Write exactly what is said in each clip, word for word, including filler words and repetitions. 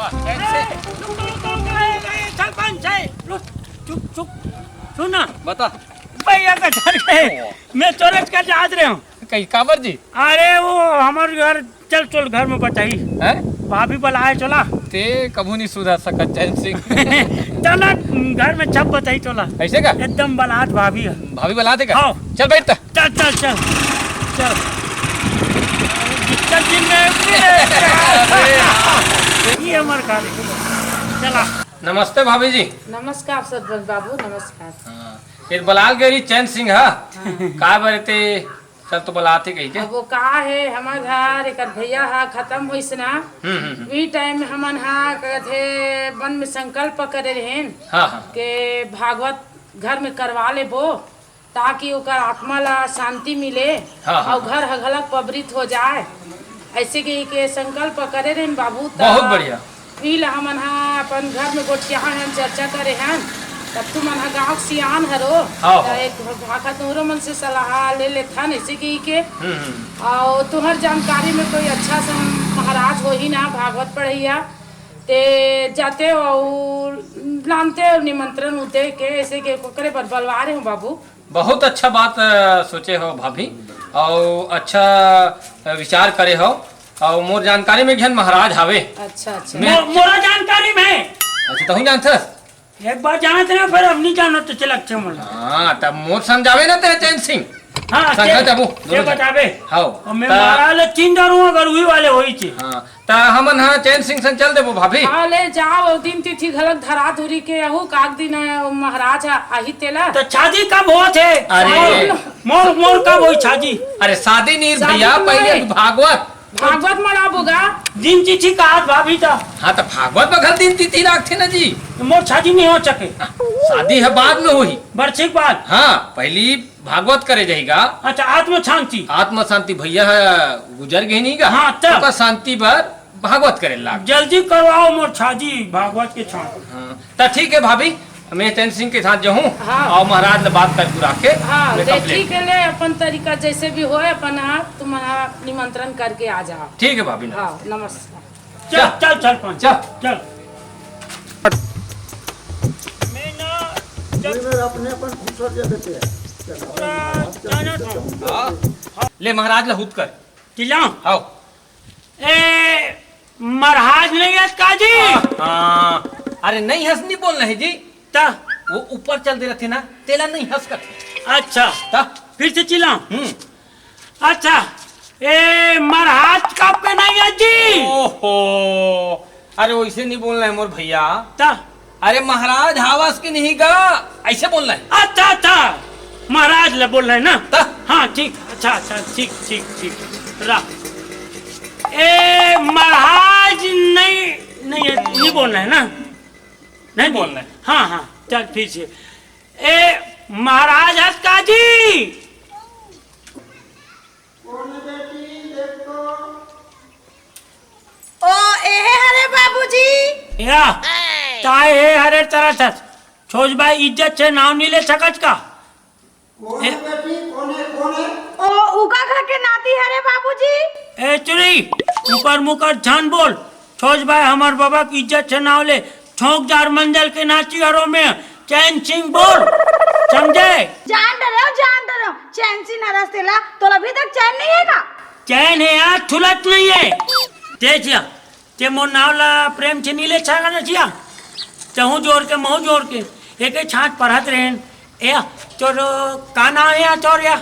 ए, रुक, रुक, रुक, ए, ए, सरपंच, ए, रुक, चुप, चुप, सुन ना। बता। भैया के घर के, ओ। मैं चोरच कर जात रहे हूँ। कहीं काबर जी? अरे, वो हमारे घर, चल, चल, घर में बताई। हैं? भाभी बुलाए, चला। ते कभू नहीं सुधर सकत, चैन सिंह। चला, घर में सब बताई, चला। ऐसे का? एकदम बलात भाभी है। भाभी बलात है का? हाँ। चल, बैठ त। चल, चल, चल। चल। चल, जिम में ये हमार खा ले। चला। नमस्ते भाभी जी। नमस्कार सरपंच बाबू, नमस्कार। हाँ, ये बलाल गरी चैन सिंह हा। हाँ। का बरे ते, चल तो बलात ही कही के। अब वो का है, हमार घर एकर भैया हा खत्म होइस ना। हम्म, हम्म, हम्म। वही टाइम में हमन हा कहथे वन में संकल्प करे रहेन हाँ, हाँ। के भागवत घर में करवा लेबो। ताकि ओकर आत्मा ला शांति मिले हाँ, हाँ, और हाँ। घर ह घलक पवित्र हो जाए। ऐसे के, के संकल्प करे रहे बाबू, त बहुत बढ़िया। ई ला हमन हा अपन घर में गोठिया हन, चर्चा करे हन। तब तुमन हा गाँव के सियान हरो, हाँ, त हाँ। एक भाखा तोहरो मन से सलाह ले लेथन, ऐसे के, के। हम्म, हम्म। और तुहर जानकारी में कोई अच्छा सा महाराज होही ना, भागवत पढ़ैया, ते जाते और लानते और निमंत्रण उते के, ऐसे के ओकरे बर बलवा रहे हूँ बाबू। बहुत अच्छा बात, अ, सोचे हो भाभी, और अच्छा, अ, विचार करे हो। और मोर जानकारी में एक झन महाराज हावे। अच्छा, अच्छा। मैं मो-, मोरा जानकारी में। अच्छा, तहूँ जानथस? एक बार जानत रहे, फिर अब नहीं जानत, तो चल, अच्छा मोला। हाँ, तब मोर संग जावे ना ते चैन सिंह। हाँ, संग ते, जाबो, ते दोनों झन। बताबे। हाँ। और मैं ता- महाराज ले चिंता रहूँ, अगर वही वाले होई चे। हाँ। त हमन ह चैन सिंह संग चल देबो भाभी। हाँ, ले जाओ, दिन तिथि घलक धरा धुरी के अहू काक दिन, अ, महाराज आ-, आही तेला। त शादी कब होत हे? अरे। मोर, मोर कब होई शादी? अरे शादी नहीं शादी भैया, नहीं। पहले भागवत। भागवत मनाबो गा। दिन तिथि का आज भाभी त। हाँ, त भागवत में घर दिन तिथि राखथे ना जी। मोर शादी नहीं हो सके। शादी है बाद में होही। बरछी के बाद। हाँ, पहली भागवत करे जाएगा। अच्छा, आत्म शांति। आत्म शांति भैया ह गुजर गए नहीं का? हाँ, तब। ओकर शांति बर भागवत करे लाग। जल्दी करवाओ मोर छाजी भागवत के छाप। हाँ, त ठीक है भाभी, मैं चैन सिंह के साथ जाहूँ हाँ। और महाराज ले बात कर पूरा के हाँ, मैं ले complaint ठीक है, ले अपन तरीका जैसे भी होए, अपन हाँ, तुम हाँ निमंत्रण करके आ जाओ। ठीक है भाभी, हाँ, नमस्ते। नमस्कार। चल, जा। चल, चल, पंच, जा। चल। मैं ना जब ये मेरा अपने अपन खूबसूरत जगह पे है। पूरा जाना था। ले महाराज ला हुत कर। चिल्लाऊं? आओ। ए, महाराज नहीं है का जी? हाँ। अरे नहीं हंस नहीं बोलना है जी। ता? वो ऊपर चल दे रहे थे ना, तेला नहीं हंस कर। अच्छा। ता? फिर से चिल्लाऊं? हम्म। अच्छा, ए, महाराज कब के नहीं है जी? ओहो, अरे वैसे नहीं बोलना है मोर भैया। ता? अरे महाराज हावस के नहीं गा, ऐसे बोलना है। अच्छा, अच्छा, महाराज ले बोल रहे हैं ना? ता? हाँ, ठीक, अच्छा, अच्छा, ठीक, ठीक, ठीक, रा। ए, महाराज नहीं, नहीं है, नहीं बोलना है ना? नहीं बोलना है। हाँ, हाँ, चल फिर से। ए, महाराज हस का जी? ओ, एहे हरे बाबूजी। या, ताय हे हरे तरह से। छोज भाई इज्जत से नाव नहीं ले सकत का? कौन ए- है बेटी? कौन है? कौन है? ओ, उका घर के नाती हरे बाबूजी। ए चुरी, ऊपर मुकर झन बोल। छोज भाई हमर बाबा के इज्जत से नाव ले। छोंक जार मंजल के नाती हरो में चैन सिंह बोल। समझे? जान डरे हो, जान डरे हो। चैन सिंह हरस तेला, तोला अभी तक चैन नहीं है का? चैन है यार, थुलत नहीं है। देख या, ते मोर नाव ला प्रेम से नी ले छागा ना छिया। तहूँ जोर के, महूँ जोर के, एके छांट पढ़त रहेन। ए, तोर का नाव हे या तोर या?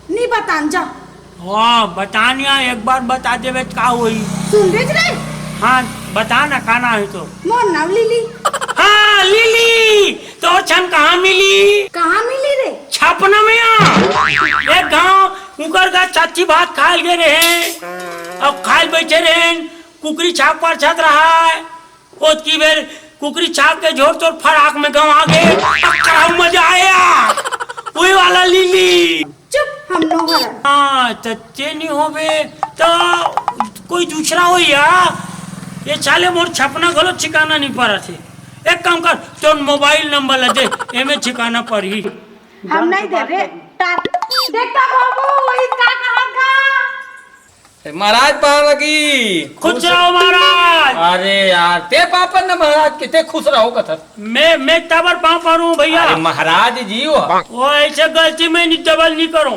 नी बतान जा। हाँ, बतान या, एक बार बता देबे त का होही? सुन बेच रे। हाँ, बता ना, का नाव हे तो? मोर नाव लिली। हाँ, लिली, तोर छन कहाँ मिली? कहाँ मिली रे? छपना में या। एक गाँव उकर का छाछी भात खाल गे रहे, अब खाल बैठे रहे, कुकरी छाप पर छत रहा है। ओतकी बेर कुकरी छाप के झोर तोर फराक में गंवा गे। अक्का मजा आया। वही वाला लिली। चुप, हम नो हरन। हाँ, तच्चे नहीं होबे, तो कोई दूसरा हो या। ये साले मोर छपना घलो ठिकाना नहीं पड़ा थे। एक काम कर, तोर मोबाइल नंबर ला दे, एमे ठिकाना पड़ही। हम नहीं देबे। ता-, देखता बाबू, वही का कहा था? ए, महाराज पाँव लगी। खुश रहो महाराज। अरे यार, ते पाँव पर न महाराज, किते खुश रहो कथस। मैं, मैं तबर पाँव पर हूँ भैया। अरे महाराज जी हो। वो ऐसे गलती में नहीं, डबल नहीं करो।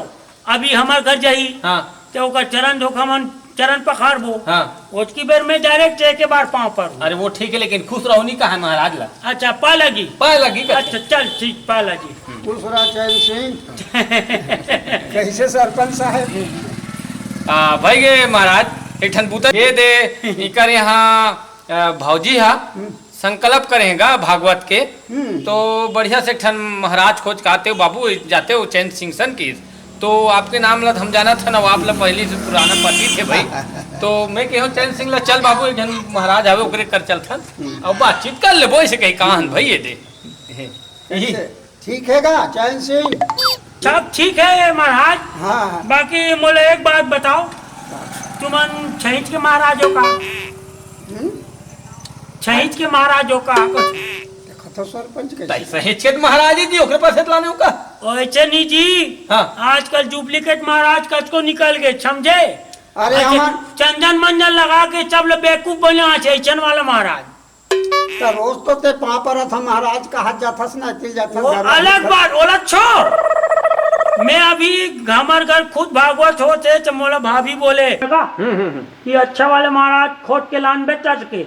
अभी हमार घर जाही, हाँ। तो ओकर चरण धोखा मन चरण पखारबो। हाँ। ओतकी बेर में direct एक बार पाँव पर हूँ। अरे वो ठीक है, लेकिन खुश रहो नहीं कहा महाराज ला। अच्छा, पाँव लगी। पाँव लगी का? अच्छा, चल ठीक, पाँव लगी। खुश रहा चैन सिंह। कैसे सरपंच साहब? आ, भाई ये महाराज, एक ठन बूता ये दे, इकर यहाँ, आ, भौजी हा, हम्म। संकल्प करे हे गा भागवत के, हम्म। तो बढ़िया से एक ठन महाराज खोज के आते हो बाबू, जाते हो चैन सिंह सन की, तो आपके नाम ला हम जानत हन, अउ आप ला पहली से पुराना पति थे भाई। तो मैं कहो चैन सिंह ला, चल बाबू, एक झन महाराज आवे, ओकरे कर चलथन, हम्म। अउ बातचीत कर लेबो, ऐसे कही कहाँ हन भाई ये दे। यही। कैसे? ठीक है गा चैन सिंह? सब ठीक है महाराज। हाँ, हाँ। बाकी मोला एक बात बताओ, तुमन छहिंच के महाराज हो का? हम्म? छहिंच के महाराज हो का? देखो तो सरपंच कैसे? तई सहिंच के महाराज ही जी, ओकरे पास लाने हो का? ओइसे नहीं जी। हाँ। आजकल duplicate महाराज कतको निकल गए, समझे? अरे अच्छा, हमार चंदन मंजन लगा के सब लोग बेवकूफ बने, आज ऐसन वाला महाराज। त रोज तो ते पाँव परत ह महाराज, कहा जाथस ना, तिल जाथस वो घर अलग बात, ओला छोड़। मैं अभी हमर घर खुद भागवत होत हे, तो मोला भाभी बोले हम्म, हम्म, हम्म। कि अच्छा वाले महाराज खोज के लान बेटा सके,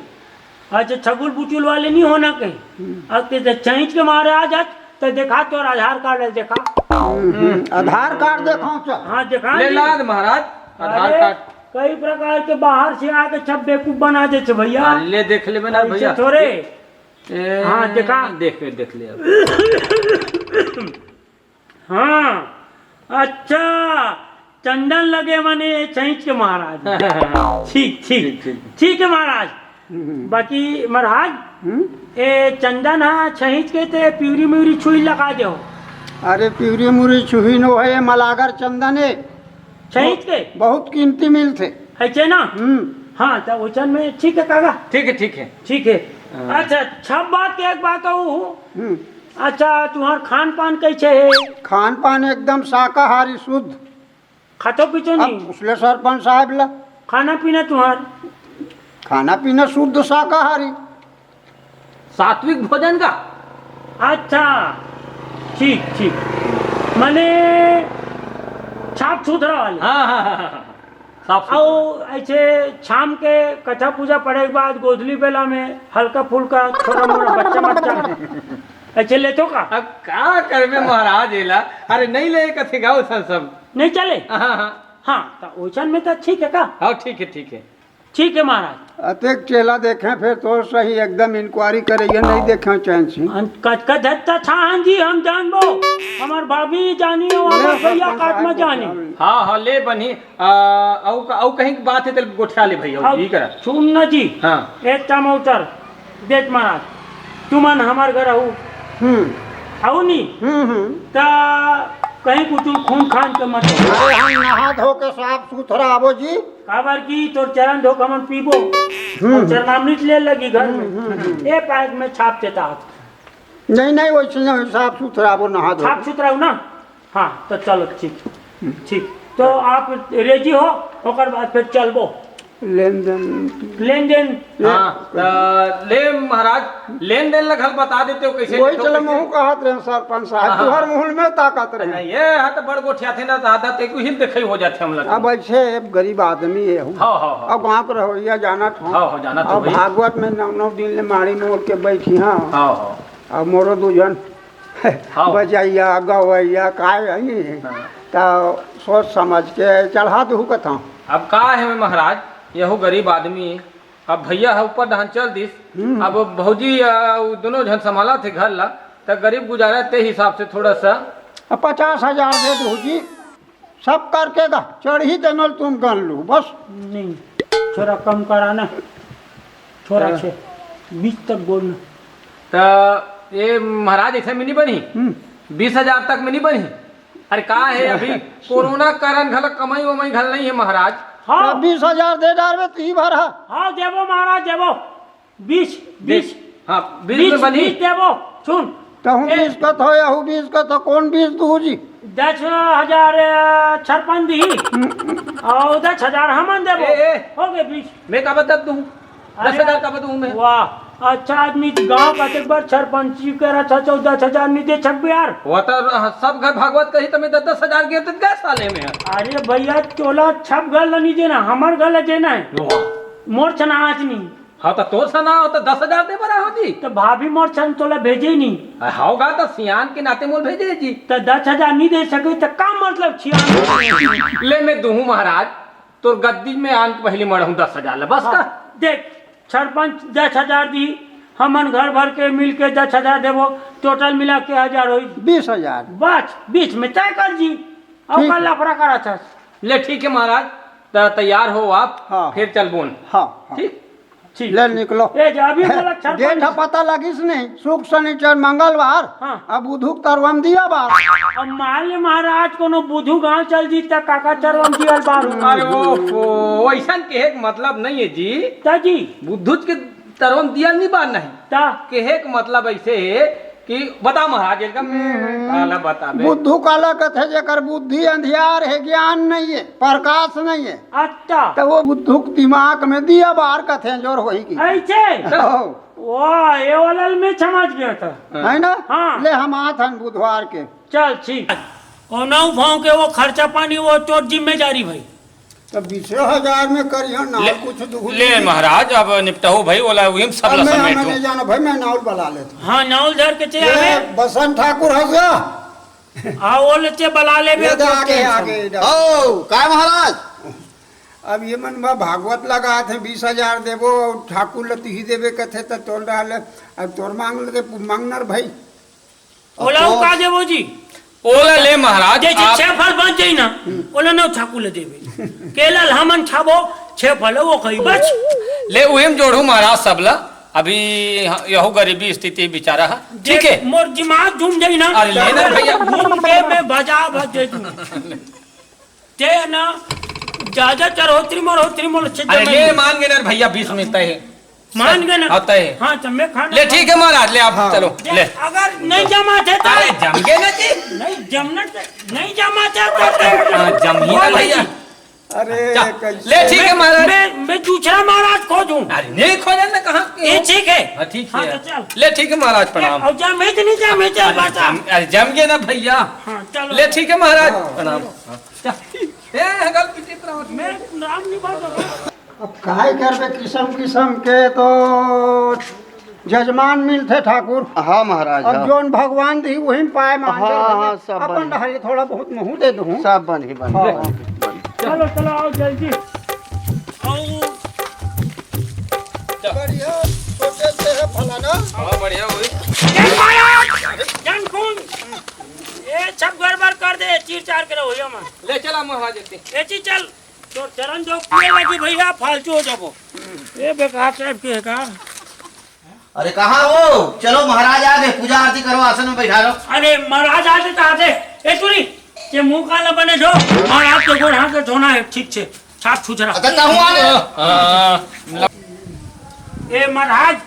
अच्छा छगुल बुचुल वाले नहीं होना कहीं। हम्म। अब ते छहिंच के महाराज आज, तो देखा तोर आधार कार्ड है, देखा। हम्म, हम्म। आधार कार्ड देखाओ, चल। हाँ, देखा ले जी। लाद महाराज, आधार अरे, कार्ड। कई प्रकार के बाहर से आके सब बेवकूफ बना देते भैया। हाँ, ले देख लेबे ना ऐसे भैया। थोड़े। ए, हाँ, देखा। देख, देख ले अब। हाँ, अच्छा, चंदन लगे मने छहिंच के महाराज। ठीक, ठीक। ठीक, ठीक। ठीक है महाराज। हम्म। बाकी महाराज, हम्म? ए चंदन हा छहिंच के ते पिवरी मिवरी छुई लगा दे हो। अरे पिवरी मुरी छुही नो है, ये मलागर चंदन है। छहिंच के? बहुत कीमती मिलथे। ऐसे ना? हम्म। हाँ, तो ओचन में ठीक है काका? ठीक है, ठीक है। ठीक है। हाँ। अच्छा, छब बात के एक बात अउ हूँ। हम्म। अच्छा, तुम्हार खान पान कैसे है? खान पान एकदम शाकाहारी शुद्ध। खातो पीतो अब नहीं? पूछ ले सरपंच साहब ला। खाना पीना तुम्हार? खाना पीना शुद्ध शाकाहारी। सात्विक भोजन का? अच्छा, ठीक, ठीक। मने साफ सुथरा वाले। हाँ, हाँ, हाँ, हाँ, हाँ। साफ सुथरा। अउ ऐसे शाम के कथा पूजा पढ़े के बाद गोधली बेला में हल्का फुल्का छोटा मोटा बच्चा बच्चा ऐसे लेतो का? अब का करबे महाराज एला? अरे नहीं ले कथे गाँव सन सब। नहीं चले? हाँ, हाँ। हाँ, तो ओइसन में तो ठीक है का? हाँ, ठीक है, ठीक है। ठीक है महाराज। अतेक चेला देखे, फिर तो सही एकदम inquiry करे, ये नहीं देखे चैन सिंह। अन-, कत-, कत धत्ता छाहन जी, हम जानबो। हमार भाभी जानी हो, हमार ले, भैया सरपंच काट साहब में के जानी। सामने। हाँ, हाँ, ले बनी। आ, अउ का-, अउ कहीं की बात है, तो गोठिया ले भैया, अब ई करा। सुन ना जी। हाँ। एक टमाटर, देख महाराज, तुमन हमार घर आहू। हम्म। आहू नी? हम्म, हम्म। ता कहीं कुछ खून खान के मत हो। अरे, हम नहा धो के साफ सुथरा आबो जी। काबर की तोर चरण धो के हमन पीबो। हम्म। अउ चरणामृत ले लगी घर में। हम्म, हम्म, हम्म। ए पाइप में छाप देता। नहीं, नहीं, वैसे नहीं, साफ सुथरा आबो, नहा धो। साफ सुथरा हो ना? हाँ, तो चलो, ठीक, ठीक। तो आप रेडी हो, ओकर बाद फिर चलबो। लेन देन। लेन देन। हाँ, त ले महाराज, लेन देन ला घल बता देते हो, कैसे वही लेते हो, चलो, कैसे? महू कहत रहे सरपंच साहब, हाँ, हाँ। तुहर मुहूल में ताकत रहे। नहीं, ये हा तो बड़ गोठिया थे ना, दादा, ते को हिल देखई हो जाते हम लोग। अब ऐसे गरीब आदमी है हूँ। हाँ, हाँ, हाँ। अब गाँव के रहोइया जानत हो। हाँ, हाँ, जानत हो अब भाई। भागवत में नौ, नौ दिन ले मारी मोर के बैठी, हाँ। हाँ, हाँ। अब मोरो दू जन हाँ। बजैया, गवैया, काय रही, हाँ। त सोच समझ के चढ़ा दू कथा। अब का है महाराज, यहू गरीब आदमी, अब भैया है ऊपर डहान चल दिस, हम्म। अब भौजी, आ, उ दोनों झन संभाला थे घर ला, त गरीब गुजारा ते हिसाब से थोड़ा सा। अब पचास हजार दे दू जी, सब करके गा, चढ़ी देनल तुम गन लू, बस। नहीं, थोड़ा कम करा ना, थोड़ा हाँ। से बीस तक बोल ना। त ये महाराज, ऐसे में नहीं बनी? हम्म। बीस हजार तक में नहीं बनी? अरे का है, अभी कोरोना के कारण घला कमाई वमाई घला नहीं है महाराज। हाँ। त बीस हजार दे डारबे, त ई भर हा। हाँ, देबो महाराज, देबो। बीस, बीस। हाँ, बीस बीस, में बनी। बीस देबो। सुन, तहूँ ए। बीस कथो, यहू बीस कथो, कौन बीस दूहू जी? दस हजार, अ, सरपंच दिही, अउ दस हजार हमन देबो। ए, ए। हो गे बीस। मैं का बता दूँ? अरे, दस हजार का बता दूँ मैं? वाह, अच्छा आदमी, गाँव का एक बार सरपंची करत हस, दस हजार नहीं दे सकबे यार। वो तो, अ, सब घर भागवत कही तो मैं दस दस हजार के तो गए साले में। अरे भैया, तोला सब घर ला नहीं देना, हमर घर ला देना है। वाह। मोर छना आज नहीं। हाँ, तो तोर सना हो तो दस हजार दे बर आहो जी। तो भाभी मोर छन तोला भेजे नहीं। आ, होगा तो सियान के नाते मोल भेजे जी। तो दस हजार नहीं दे सके तो का मतलब छियान? ले मैं दूहूँ महाराज, तोर गद्दी में आन के पहली मड़हूँ दस हजार ले, बस हाँ, का? देख, सरपंच दस हजार दी, हमन घर भर के मिल के दस हजार देबो, टोटल मिला के हजार होई। बीस हजार। बस, बीस में तय कर जी। अउ ठीक। का लफड़ा करत हस? ले ठीक है महाराज, त तैयार हो आप, हाँ। फिर चलबोन। हाँ, हाँ। ठीक? ठीक। ले निकलो। ए, जा अभी बोला, चार डेट पाँच ह पता लगिस नहीं, शुक, शनिचर, मंगलवार, हाँ। अब बुधू के तरवम दिया बार। अब मान ले महाराज, कोनो बुधू गाँव चल जी, त काका तरवम दिया बार। अरे ओफो, वैसन कहे के मतलब नहीं है जी। त जी। बुधू के तरवम दिया नहीं बार नहीं। त? कहे के मतलब ऐसे है कि बता महाराज, एकदम हम्म। काला बताबे। बुद्धू काला कथे, जेकर बुद्धि अंधियार है, ज्ञान नहीं है, प्रकाश नहीं है। अच्छा। तो वो बुद्धू के दिमाग में दिया बार कथे, जोर होई की। ऐसे? हो। वाह, ये वाला मैं समझ गया था। है ना? हाँ। ले हम आत हन बुधवार के। चल, ठीक। कोनो भाव के वो खर्चा पानी वो तोर जिम्मेदारी भाई। तब बीसे हजार में करियो ना, ले, कुछ दुख ले नहीं। महाराज, अब निपटहु भाई, ओला उही में सब अब ला मैं, समेटहु। मैं नहीं जानो भाई, मैं नाउल बला लेता हूँ। हाँ, नाउल धर के चले ये आवे। बसंत ठाकुर हंसा। हाँ, वो लेते बला ले बे, ये दे तो आगे, tension। आगे इधर। ओ, का महाराज? अब ये मन में भागवत लगा थे, बीस हजार देबो, ठाकुर ल तुही देबे कथे, त तोल रहा ले, अब तोर मांग लेते, मांगनर भाई। ओला अब तो का देबो जी? ओला ले महाराज, जैसे आप छह फल बच जाई ना, ओला नौ ठाकुर ले देबे। केला ल हमन खाबो, छह फल वो कही बच। ले उही में जोड़हु महाराज सबला, अभी यहू गरीबी स्थिति बिचारा है, ठीक है? मोर दिमाग घूम जाई ना। अरे ले ना भैया। घूम के मैं बाजार भर दे दूँ। ते ना, ज्यादा चरहोत्री मरहोत्री मोल अच्छे अरे जमे ले नहीं। मान गे ना भैया, बीस में तय है। मान गे ना? हाँ, तय है। हाँ, तो मैं खाना ले, ठीक है महाराज, ले आप हाँ। चलो, देख, ले। अगर नहीं जमा थे तो अरे जम गे ना जी। नहीं जमना थे, नहीं जमा थे तो हाँ, जम ही ना बोल भैया। जी। अरे, चल, कैसे? ले, ठीक है महाराज। मैं, मैं दूसरा महाराज खोजूं। अरे, नहीं खोजे ना, कहाँ के ये हो? ठीक है। हाँ, ठीक हाँ, है। तो चल। ले, ठीक है महाराज, प्रणाम। और जम है कि नहीं जम है, चल अरे, बता। जम, अरे, जम गे ना भैया। हाँ, चलो। ले, ठीक है महाराज, हाँ। प्रणाम। हाँ, चल। ए, हगल पीछे प्रणाम। मैं राम नहीं बात अब काय करबे, किसम किसम के तो जजमान मिलथे ठाकुर। हाँ महाराज, अब हाँ। जोन भगवान दी वही में पाए मान हाँ, जाओ। हाँ, सब अपन बन। डहर ले थोड़ा बहुत महू दे दूँ। सब बन ही बन, हाँ। बन ही बन। चलो, चलो, आओ जल्दी। आओ। बढ़िया, छोटे से है फलाना। हाँ, बढ़िया हुई। जय महाराज, जन खून। ये सब गड़बड़ कर दे, चीर चार के रहो, ये मन। ले चला महाराज, एक दिन। ये चीज चल। तोर चरण जो पिए लगी भैया, फालतू हो जाबो। ए बेकार टाइप के है का? अरे कहाँ हो? चलो महाराज आ गए, पूजा आरती करो, आसन में बैठा रहो। अरे महाराज आ गए कहाँ से? ए सुनी, ये मुंह काला बने जो, महाराज के गोड़ हाथ के धोना है ठीक से, साफ सुथरा। अच्छा कहूँ आ गए? हाँ। ए महाराज,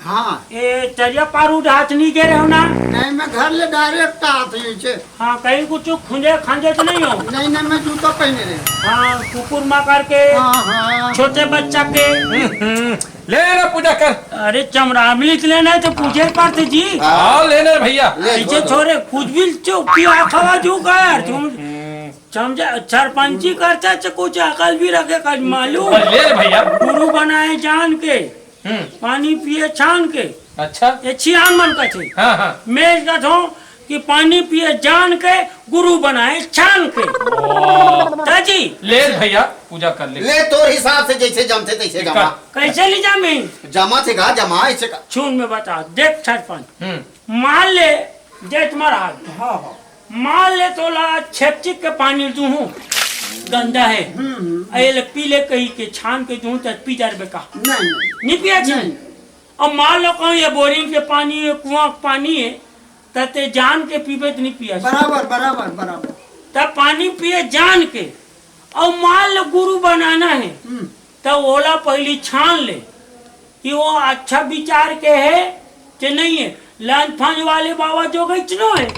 हाँ। ए, तरिया पार उठ हाथ नहीं गे रहे हो ना? नहीं, मैं घर ले direct आत हूँ नीचे। हाँ, कहीं कुछ खुंजे खांजे तो नहीं हो? नहीं, नहीं, मैं जूता पहने रहे। हाँ, कुकुर माकर के, हाँ, हाँ। छोटे बच्चा के। हम्म, ले ना पूजा कर। अरे, चमरामी इतने नहीं तो पूजे पड़ते जी। हाँ, ले ना भैया। ले, ऐसे छोड़ दो। छोरे, कुछ भी चुप की आखवा जो कर, तुम हम्म। समझे, सरपंची करते तो कुछ अकल भी रखे कर, मालूम? पर ले रे भैया। गुरु बनाए जान के, हम्म। पानी पिए छान के। अच्छा। ये छियान मन कथे। हाँ, हाँ। मैं कथों कि पानी पिए जान के, गुरु बनाए छान के। वाह। ताजी। ले भैया, पूजा कर ले। ले तोर हिसाब से जैसे जमथे तैसे जमा। कैसे ले जामी? जमा थे का, जमा ऐसे का। सुन मैं बता, देख सरपंच। हम्म। मान ले, देख महाराज। हाँ, हाँ। मान ले तोला छेपचिक के पानी दूहूँ, गंदा है। हम्म, हम्म। आ ये ले पी ले कही के छान के दूहूँ, त पी जाबे का? नहीं, नहीं। नहीं पिया छी? नहीं। अब मान लो कहूँ ये बोरिंग के पानी है, कुआं के पानी है, त ते जान के पीबे त नहीं पिया छी। बराबर, बराबर, बराबर। त पानी पिए जान के, अब मान लो गुरु बनाना है, हम्म। त ओला पहली छान ले कि वो अच्छा विचार के है कि नहीं है। लंच फंच वाले बाबा जो गई चुनो है,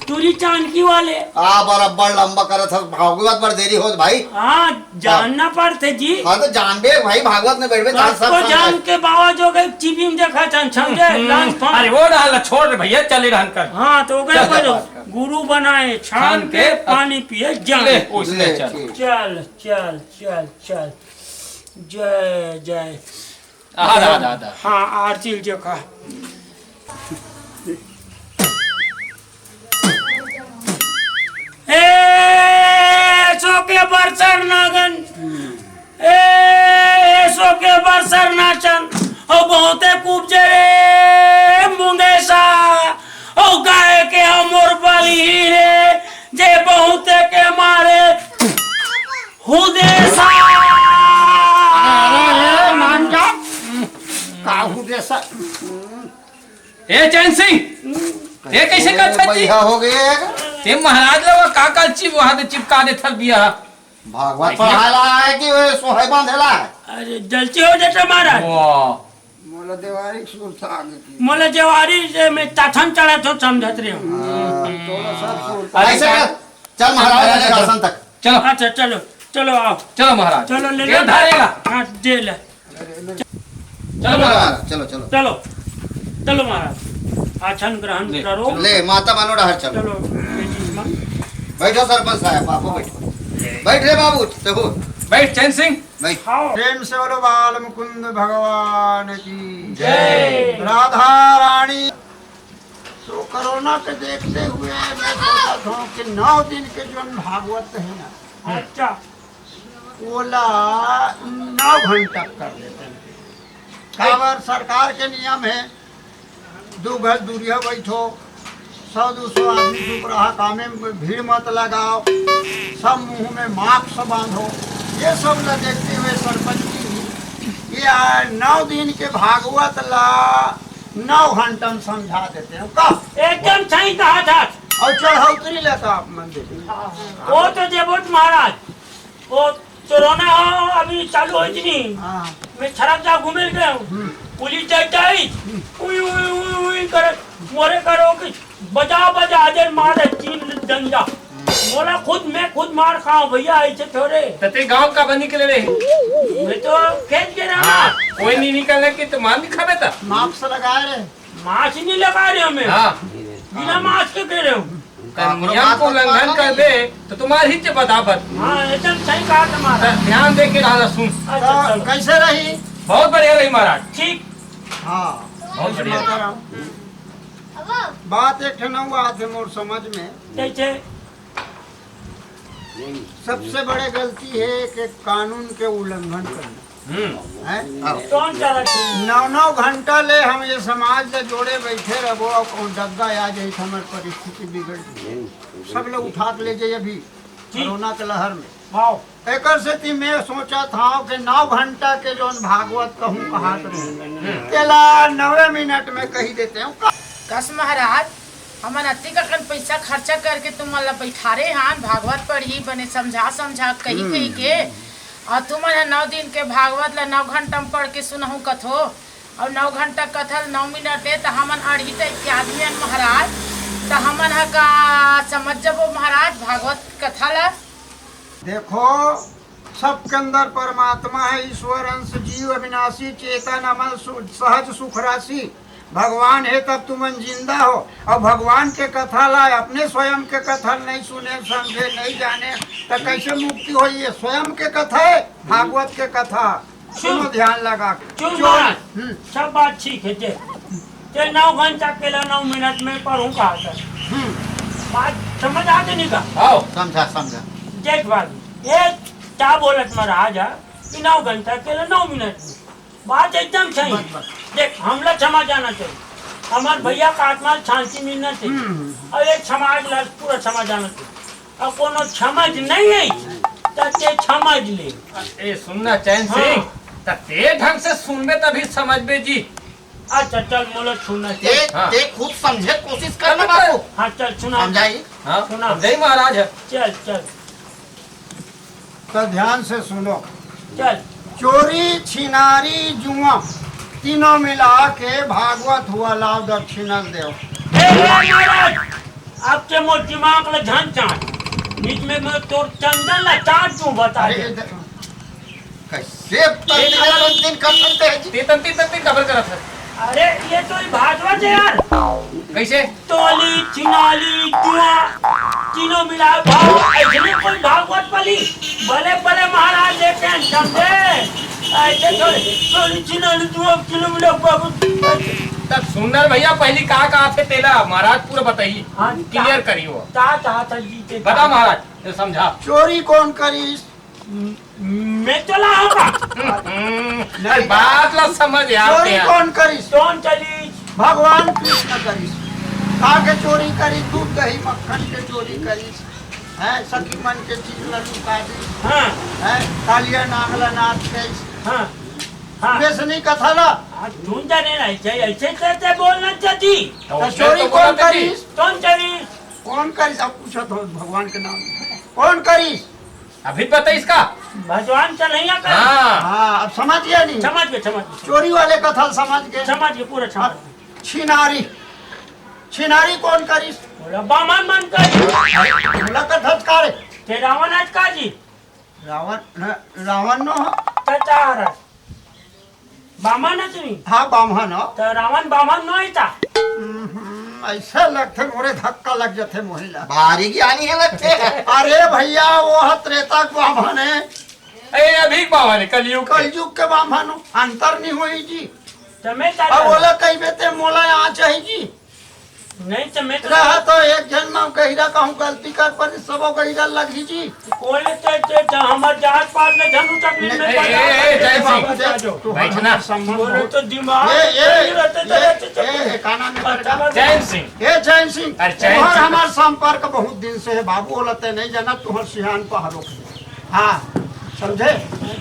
चूरी चांदकी वाले। आ, बराबर लंबा करत हस, भागवत बर देरी होत भाई। हाँ, जानना पड़थे जी। हाँ, तो जानबे भाई, भागवत में बैठबे, तो सब सबको समझ जान के बाबा जो गई टीवी में देखा था, समझे? हम्म, लंच फंच। अरे वो रहल, छोड़ रे भैया, चले रहन कर। हाँ, तो ओकरे चल, पर चल, चल। गुरु बनाए छान छान के, के, पानी पिए जान। ले, उसने ले, चल। ठीक। चल, चल, चल, चल। जय, जय। आ, आ, आ, आ। हाँ, आरती देखा। ए, एसो के बरसर नागन। ए, एसो के बरसर नाचन। ओ बहुते कुब्जे रे मुंगेसा। ओ गाय के हमर बलि रे, जे बहुते के मारे हुदेसा। अरे, मान जा। का हुदेसा? ए चैन सिंह, ये कैसे करत हस जी? बढ़िया हो गए। ते महाराज ला का का चिप वहां दे चिपका दे थल बिया। भागवत पढ़ाला है कि वो सोहई बांधेला है? अरे, गलती हो जाता महाराज। वाह। मोला देवारी के सुरता आगे की। मोला देवारी से मैं ताथन चढ़त हो समझत रहे हो। हाँ, तोला सब सुरता। ऐसे कर, चल महाराज के आसन तक। चलो। अच्छा, चलो, चलो आओ। चलो महाराज। चलो, ले ये लो। धारेला। हाँ, दे ले। चलो महाराज। चलो, चलो। चलो, चलो महाराज, आसन ग्रहण ले, करो। चलो। ले, माता मानो डहर चलो। चलो, ये चीज मान। बैठो सरपंच साहब, आपो बैठो। बैठ रे बाबू, चबू। बैठ चैन सिंह। बैठ। आओ। प्रेम से बोलो बाल मुकुंद भगवान की जय। राधा रानी। तो कोरोना के देखते हुए मैं सोचत हूँ कि नौ दिन के जोन भागवत है ना, अच्छा। ओला नौ घंटा कर देते हैं। काबर सरकार के नियम है, दू गज दूरिया बैठो, सौ दू सौ आदमी चुप रहा, कामे में भीड़ मत लगाओ, सब मुंह में मास्क बांधो। ये सब ला देखते हुए सरपंच जी ये आ, नौ दिन के भागवत ला नौ घंटा में समझा देते हैं का? एकदम सही कहा था। और चढ़ौतरी लेता मंदिर। वो तो देवोत महाराज, वो कोरोना अभी चालू होई थी नहीं। हाँ। मैं छरक जा घूमे गए हूँ। हम्म। पुलिस जाए जाए, हम्म। उई, उई, उई, उई करे, मोरे करो कि बजा, बजा, अजय मार है तीन डंडा। मोला खुद, मैं खुद मार खाऊं भैया, ऐसे थोड़े। त ते गांव का बनी के ले रहे? मैं तो खेत के रहा। हाँ, कोई नहीं निकलने की तो मार नहीं खावे था। मास्क लगा रहे। मास्क नहीं लगा रहे हमें। हाँ। बिना मास्क के कह रहे हो। त नियम को उल्लंघन कर दे तो तुम्हारी ही बदाबत। हाँ, एकदम सही कहा तुम्हारा। त ध्यान दे के रहना सुन। अच्छा, तो चलो। कैसे रही? बहुत बढ़िया रही महाराज। ठीक। हाँ। बहुत बढ़िया। माता राम। बात एक ठन अउ आत हे मोर समझ में। कैसे? सबसे बड़े गलती है कि कानून के उल्लंघन करना। हम्म। हैं? कौन सा रखी? नौ नौ घंटा ले हम ये समाज ले जोड़े बैठे रहो, और कौन डग्गा आ जाए तो हमारी परिस्थिति बिगड़ जाए। सब लोग उठा के ले जाए अभी ठीक। कोरोना के लहर में। आओ। एकर सेती मैं सोचत हंव कि नौ घंटा के जौन भागवत कहूं कहात रहे, तेला नवे मिनट में कही देते हंव। कस महाराज, हमन अतिक अकन पइसा खर्चा करके तुमन ला बइठारे हन, भागवत पढ़ही, बने समझा समझा कही हम्म। कही के, अउ तुमन ह नौ दिन के भागवत ला नौ घंटा में पढ़ के सुनहूं कथो, अउ नौ घंटा कथा ल नौ मिनट ले, त हमन अढ़ी टाइप के आदमी हन महाराज, त हमन ह का समझ जबो महाराज भागवत कथा ला? देखो, सबके अंदर परमात्मा है, ईश्वर अंश, जीव अविनाशी, चेतन अमल, सु-, सहज सुख राशि। भगवान है तब तुमन जिंदा हो, और भगवान के कथा ला अपने स्वयं के कथा नहीं सुने, समझे, नहीं जाने, तो कैसे मुक्ति होई? ये स्वयं के कथा है, भागवत के कथा। सुनो ध्यान लगा के। चुप चोर। महाराज। हम्म। सब बात ठीक है, जे, जे नौ घंटा के ला नौ मिनट में पढ़ूं कहा था। हम्म। बात समझ आ गई नहीं का? आओ। समझा, समझा। देख भाभी, ये क्या बोलत महाराज है कि नौ घंटा के ला नौ मिनट में। बात एकदम सही। बस, बस। देख, हमला क्षमा जाना चाहिए। हमार भैया का आत्मा शांति मिलना चाहिए। हम्म। और ये समाज ला पूरा क्षमा जाना चाहिए। अब कोनो समझ नहीं है, त ते समझ ले। ए, सुनना चैन हाँ। सिंह, त ते ढंग से सुनबे तभी समझबे जी। अच्छा, चल, मोला सुनना ते, चाहिए। हाँ। ते खुद समझे कोशिश कर ना बाबू। हाँ, चल, सुना। समझाई? हाँ, सुना। समझाई महाराज है। चल, चल। तो ध्यान से सुनो। चल। चोरी, छिनारी, जुआ, तीनों मिला के भागवत हुआ लाव दक्षिणा देव। ए, ए, महाराज, अब ते मोर दिमाग ल झन चाट। नित में मैं तोर चंदन ल चाट दूं, बता अरे, दे। इधर कैसे तंती तंती कर सकते हैं जी? ते तंती तंती काबर करत है? अरे, ये तो ही भागवत है यार। कैसे? तोली, चिनाली, जुआ, तीनों मिला भाव, ऐसे कोई भागवत पली? भले, भले महाराज लेते हैं, समझे? ऐसे थोड़े, तोली, चिनाली, जुआ, तीनों मिला भागवत। तब सुंदर भैया, पहली का कहा थे तेला, महाराज पूरा बताइए, हाँ, clear करिए वो। का कहा था जी के बता का? महाराज, ये समझा। चोरी कौन करी? मैं चला होगा। हम्म, अरे बात ला समझ यार चोरी क्या? कौन करिस? कौन करिस? भगवान कृष्ण करिस। का के चोरी करिस? दूध, दही, मक्खन के चोरी करिस। हैं, सखी मन के चीज ला लुटा दिस। हाँ। हैं, कालिया नांग ला नाच गइस। हाँ। हाँ। वैसे नहीं कथा ला। हाँ, तुम जाने ना, ऐसे, ऐसे, ऐसे बोलना चाहती। तो तो उसने चोरी तो कौन बोला था कि करिस? कौन करिस? कौन करिस? अब पूछो तो भगवान के नाम। कौन करिस? अभी पता इसका? भगवान कन्हैया का। हाँ। हाँ, अब समझ गया नहीं? समझ गए, समझ गए। चोरी वाले कथा समझ गए? समझ गए, पूरा समझ अब गए। छिनारी, छिनारी कौन करिस? बोला, बामन मन करिस। बोला कथा का रे? ते रावण आज का जी? रावण, न-, रावण नो हो। तो चार है। बामन है तुम्ही? हाँ, बामन हो। तो रावण बामन नो ही था। हम्म, ऐसा लगथे मोरे धक्का लग जाथे मोहिला। भारी ज्ञानी है लगथे। अरे भैया, वो ह त्रेता के बामन है। ए, अभी के बामन है, कलयुग के। कलयुग के बामन हो, अंतर नहीं होई जी। तो मैं क्या अब करूं? बोला कही बेते मोला यहाँ चाहिए जी। नहीं तो मैं तो रहा तो एक झन म गहिरा कहूँ गलती कर पर सबो गहिरा लगही जी। कोई तो, तो, तो हमर जात पात में झन उठक नहीं, नहीं, मैं ए, ए, ए, जय सिंह। बाबू जा जो। तू बैठ ना। बोले तो दिमाग ए, ए, सही रहते तो ए, रहते तो ए, ए, का नाम है तेरा? जय सिंह। ए, जय सिंह, अरे, जय तुम्हार सिंह। हमार संपर्क बहुत दिन से है बाबू, बोलते नहीं जाना, तुम्हार सियान पहाड़ों के। हाँ, समझे?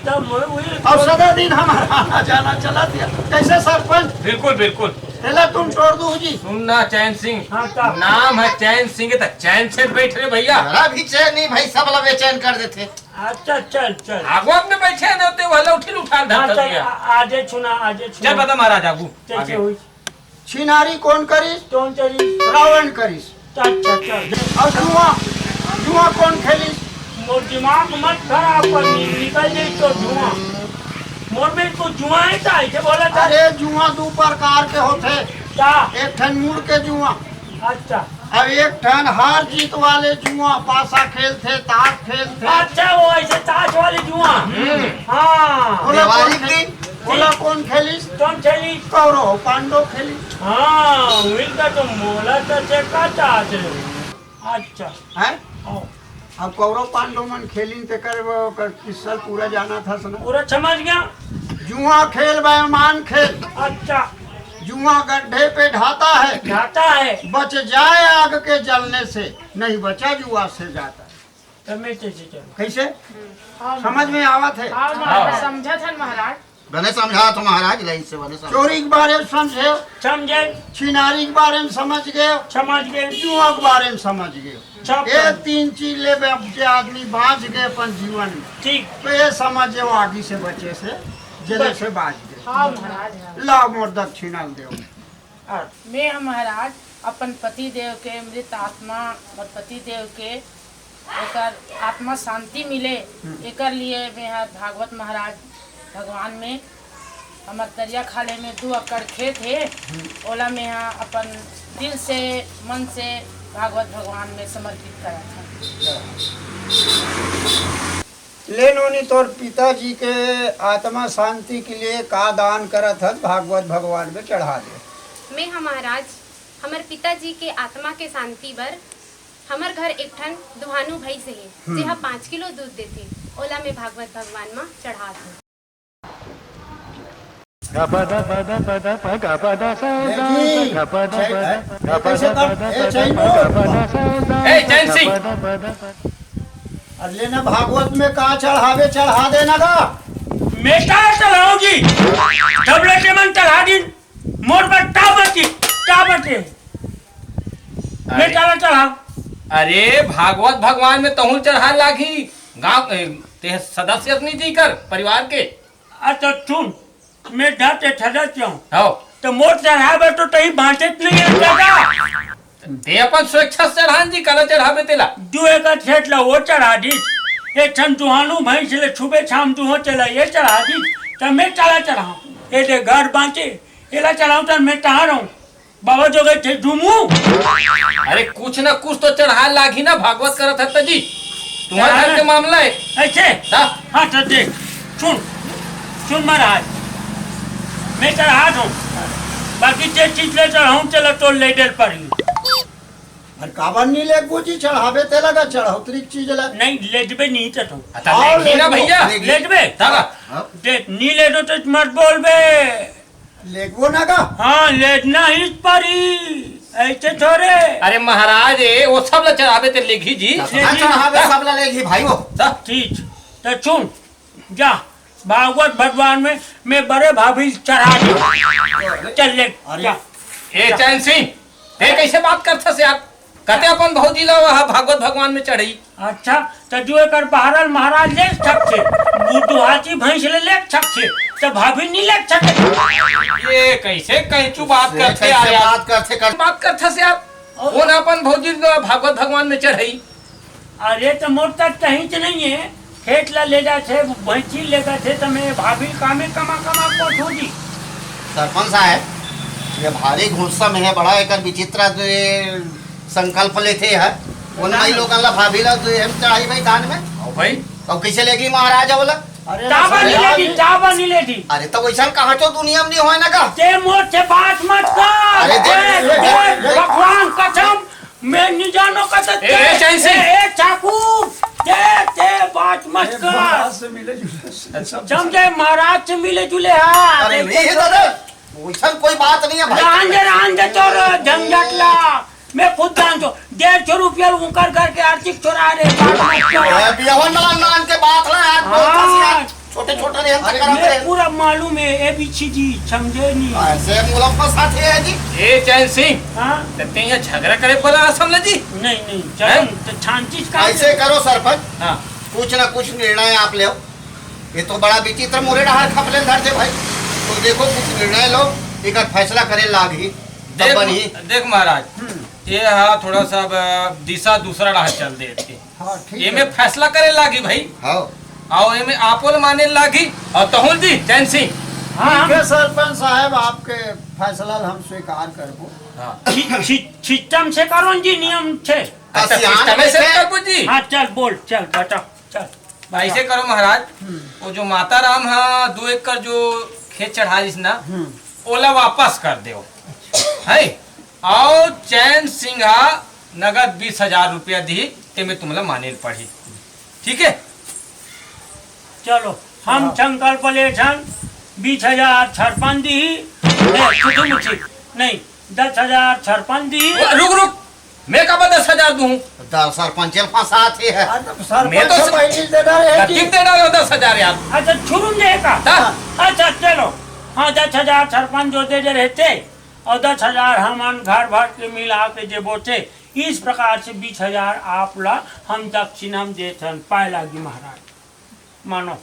तो मैं वही अब सदा दिन हमारा आना जाना चला दिया। कैसे सरपंच? बिल्कुल, बिल्कुल। तेला तुम छोड़ दो जी। सुन ना चैन सिंह, हाँ, का? नाम है चैन सिंह, तो चैन से बैठ रे भैया। मेरा भी चैन नहीं भाई, सब ला बेचैन कर देते। अच्छा, चल, चल। आगो अपने बैठे न होते, वह लौठी उठा हाँ, धरता चल, दिया। आ-, आजे छुना, आजे छुना। चल बता महाराज आगू, कैसे आगे। हुई? छिनारी कौन करिस? कौन करिस? रावण करिस। अच्छा, अच्छा। अब जुआ, जुआ कौन खेलिस? मोर दिमाग मत खराब कर, नि-, निकल जाई तो जुआ। मोर में तो जुआ है, का ऐसे बोला था? अरे, जुआ दू प्रकार के होथे। का? एक ठन मुड़ के जुआ। अच्छा। अब एक ठन हार जीत वाले जुआ, पासा खेलथे, ताश खेलथे। अच्छा, वो ऐसे ताश वाले जुआ। हम्म। हाँ। बोला कौन खेल-, बोला कौन खेलिस? कौन खेलिस? कौरव पांडव खेलिस। हाँ, उनका तो मोला तो चेका चाहते हो। अच्छा। हैं? हाँ। अब कौरव पांडव मन खेलिन, तेकर वो कर किस्सा पूरा जाना था सुना। पूरा समझ गया। जुआ खेल बेईमान खेल। अच्छा। जुआ गड्ढे पे ढाता है। ढाता है। बच जाए आग के जलने से, नहीं बचा जुआ से जाता। तब मैं कैसे चलूं? कैसे? हाँ, समझ में आवत है? हाँ, महाराज, हाँ। समझत हन महाराज। बने समझा तो महाराज, लाइन से बने समझा। चोरी के बारे में समझे, समझे। छिनारी के बारे में समझ गए, समझ गए। जुआ के बारे में समझ गए। सब ये समझ। तीन चीज ले बे, जे आदमी बांच गए अपन जीवन में, ठीक। तो ये समझ, वो आगी से बचे से, जले बस। से बांच गए। हाँ, महाराज, हाँ। लाओ मोर दक्षिणा देव। हाँ। मैं ह महाराज अपन पति देव के, मृत आत्मा और पति देव के ओकर आत्मा शांति मिले, हम्म। एकर लिए मैं हर भागवत महाराज भगवान में, हमर दरिया खाले में दू एकड़ खेत हे, हम्म। ओला मैं ह अपन दिल से, मन से भागवत भगवान में समर्पित करत हूँ। ले नोनी, तोर पिताजी के आत्मा शांति के लिए का दान करत हस, भागवत भगवान में चढ़ा दे। मैं ह महाराज, हमर पिताजी के आत्मा के शांति बर हमर घर एक ठन दुहानू भैंस हे, हम्म। जेहा पाँच किलो दूध देथे, ओला मैं भागवत भगवान म चढ़ात हूँ। ए जी, जय-, ए, कैसे कर-, ए, जय हो। ए, जय सिंह। अरे लेना, भागवत में का चढ़ावे, चढ़ा देना गा। मैं का चढ़ाऊंगी? तब लेके मन चढ़ा दी। मोर बर का बची, का बचे? मैं अरे, काला चढ़ा? अरे, भागवत भगवान में तहूँ चढ़ा लागी। गाँव, ए, ते सदस्य नहीं जी कर परिवार के। अच्छा, सुन, मैं ढाते ठहरत हूँ। हव। त मोर चढ़ावे तो तही बांचत नहीं है दादा। ते अपन स्वेच्छा से चढ़ान जी, काला चढ़ावे तेला। दू एकड़ खेत ला वो चढ़ा दीस, एक ठन दुहानू भैंस ले सुबह शाम दुहो तेला ये चढ़ा दीस, त मैं काला चढ़ाऊं? ए दे घर बांचे, एला चढ़ाऊं त मैं कहाँ रहूं? बाबा जो गए थे डूमू। अरे कुछ ना कुछ तो चढ़ाए लागी ना, भागवत करत है त जी। तुम्हारे घर के मामला है। ऐसे? हाँ। हाँ, तो देख, सुन, सुन महाराज, मैं चढ़ा दूं, बाकी जे चीज ले चढ़ाऊं, चला तो ले डेल पर ही। अरे काबर नी लेगबू जी, चढ़ावे ते लगा, चढ़ौतरी के चीज ला। नहीं, ले देबे नहीं तो तुम। अच्छा, और लेगी ना लेगबू। भैया। लेगी। ले देबे। तब। हाँ। देख, नी ले दो तो मत बोलबे। लेगबो ना का? हाँ, लेना ही परी। ऐसे थोड़े। अरे महाराज, ए, वो सब ला चढ़ावे ते लेगी जी। हाँ, लेगी। चढ़ावे सब ला लेगी भाई वो। हाँ। ठीक, तो सुन, जा, भागवत भगवान में, मैं बड़े भाभी चढ़ा दे। चल ले, अरे। जा। ए, चैन सिंह, ते कैसे बात करथस यार? कते अपन भौजी ला वह भागवत भगवान में चढ़ई? अच्छा, त जो एकर बहरल महाराज ले सकथे, वो दुहाती भैंस ले ले सकथे, त भाभी नी ले सकथे। ये कैसे कैचू बात से करथे यार, कैसे यार? बात करथे, कर- बात करथस यार। और वो ना अपन भौजी ला भागवत भगवान में चढ़ई। अरे, त मोर तक कहीं से नहीं है, खेत ला ले जाथे, भैंसी ले जाथे, त मैं भाभी कामे कमा कमा को धोजी। सरपंच साहब, ये भारी गुस्सा में है, बड़ा एकर विचित्र, ये संकल्प लेथे है। उन भाई लोगन ला भाभी ला तो हम चढ़ाई भाई दान में। आओ भाई। तो कैसे लेगी महाराज वाला? अरे ताबा नहीं लेगी, ताबा नहीं लेगी। अरे तो वैसा कहाँ तो दुनिया में नहीं होए ना का? ते मोर से बात मत कर। अरे देख, ए, देख, ए, देख। भगवान कसम, मैं नहीं जानो का तो ए, ए, चैन सिंह। ए, ए, ठाकुर, ते, ते बात मत ए, कर। महाराज से मिले जुले, सब समझे, महाराज से मिले जुले हैं। अरे नहीं है दादा, वैसा कोई बात नहीं है भाई। रहन दे, रहन दे तोर झंझट ला। मैं खुद जान दो, डेढ़ सौ रुपया उनकर घर के आर्थिक चोरा रे, बात मत कर। ए, बियाह नान नान के बात ला यार, हाँ। बोलता सी यार। छोटे छोटे रे हम अरे, चक्कर में आते हैं। पूरा मालूम है, A B C D, समझे नहीं? ऐसे मुलम्मा साथी है जी। ए चैन सिंह, हाँ? ते यहाँ झगड़ा करे बोला असम ले जी? नहीं, नहीं, हैं? चलो, तो शांति से काम ऐसे करो। करो सरपंच, हाँ। कुछ ना कुछ निर्णय आप ले। ये तो बड़ा विचित्र मोरे डहार खपले धर दे भाई। तो देखो, कुछ निर्णय लो, एक फैसला करे लाग ही, तब देख, बनी। देख महाराज, हम्म। ये हा थोड़ा सा अब दिशा दूसरा डहार चल दे। हाँ, ठीक ये है। में फैसला करे लागी भाई। हाँ। आओ, ये में आपो ल माने लागी। और तहुल जी, चैन सिंह। हाँ, ठीक है सरपंच साहब, आपके फैसला ल हम स्वीकार करबो। हाँ। छि-, छि-, छिट्टम से करो जी, नियम से। अच्छा, सियान सिस्टम में से से। करबो जी। हाँ, चल, बोल, चल, बता, चल। ऐसे करो महाराज, हम्म। वो जो माता राम हा दो एकड़ जो खेत चढ़ा दिस ना, हम्म। ओला वापस कर देव। है? और चैन सिंह हा नगद बीस हजार रुपया दी, ते में तुमला माने ल पड़ी। ठीक है? चलो, हम हाँ। संकल्प ले छन, बीस हजार सरपंच दी, ए, कुछ मुझे नहीं, दस हजार सरपंच दी। रुक, रुक, मैं काबर दस हजार दूं? दस सरपंच ल फंसात हे। हाँ, तो सरपंच मैं तो से स-, पहले दे डाले है गलती जी। दे डाले दस हजार यार। अच्छा, छुरुम दे का? हाँ। अच्छा, चलो। हाँ, दस हजार सरपंच जो दे दे रहे थे, और दस हजार हमन घर भर के मिला के जे बोते, इस प्रकार से बीस हजार आप ला हम दक्षिणा में देत हन, पाए लागी महाराज। मानो।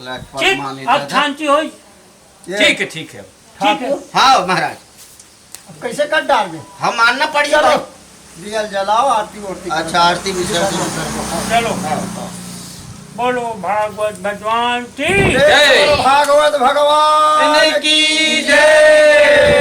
लखपत ठीक, मानी अब दादा। शांति होई। ये ठीक है, ठीक है। ठीक है। ठाकुर, हाँ महाराज। अब कैसे कर डाल दे? हम मानना पड़ी चलो, भाई। दिया जलाओ, आरती वारती करो। अच्छा, आरती विसर्जन कर दो। चलो। हाँ, हाँ। बोलो भागवत भगवान की। जय। बोलो भागवत भगवान इनकी जय।